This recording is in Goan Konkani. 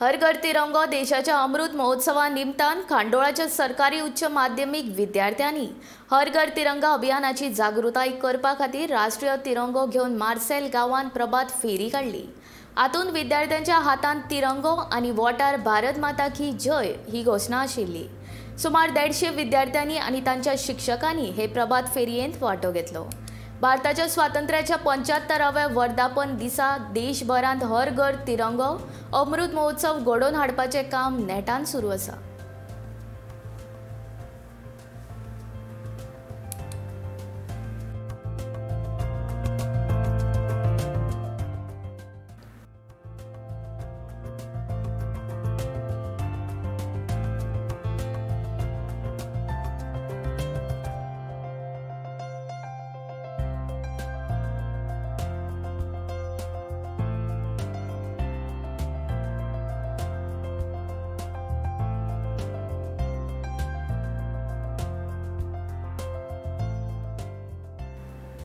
हर घर तिरंगो देशाच्या अमृत महोत्सवा निमतान खांडोळाच्या सरकारी उच्च माध्यमिक विद्यार्थ्यांनी हर घर तिरंगा अभियानाची जागृताय करपा खातीर राष्ट्रीय तिरंगो घेवन मार्सेल गांवांत प्रभात फेरी काडली। हातूंत विद्यार्थ्यांच्या हातांत तिरंगो आनी वोटार भारत माता की जय ही घोशणा आशिल्ली। सुमार 150 विद्यार्थ्यांनी आनी तांच्या शिक्षकांनी हे प्रभात फेरयेंत वांटो घेतलो। भारताच्या स्वातंत्र्याच्या 75व्या वर्धापन दिसा देशभरांत हर घर तिरंगो अमृत महोत्सव घडोवन हाडपाचें काम नेटान सुरू आसा।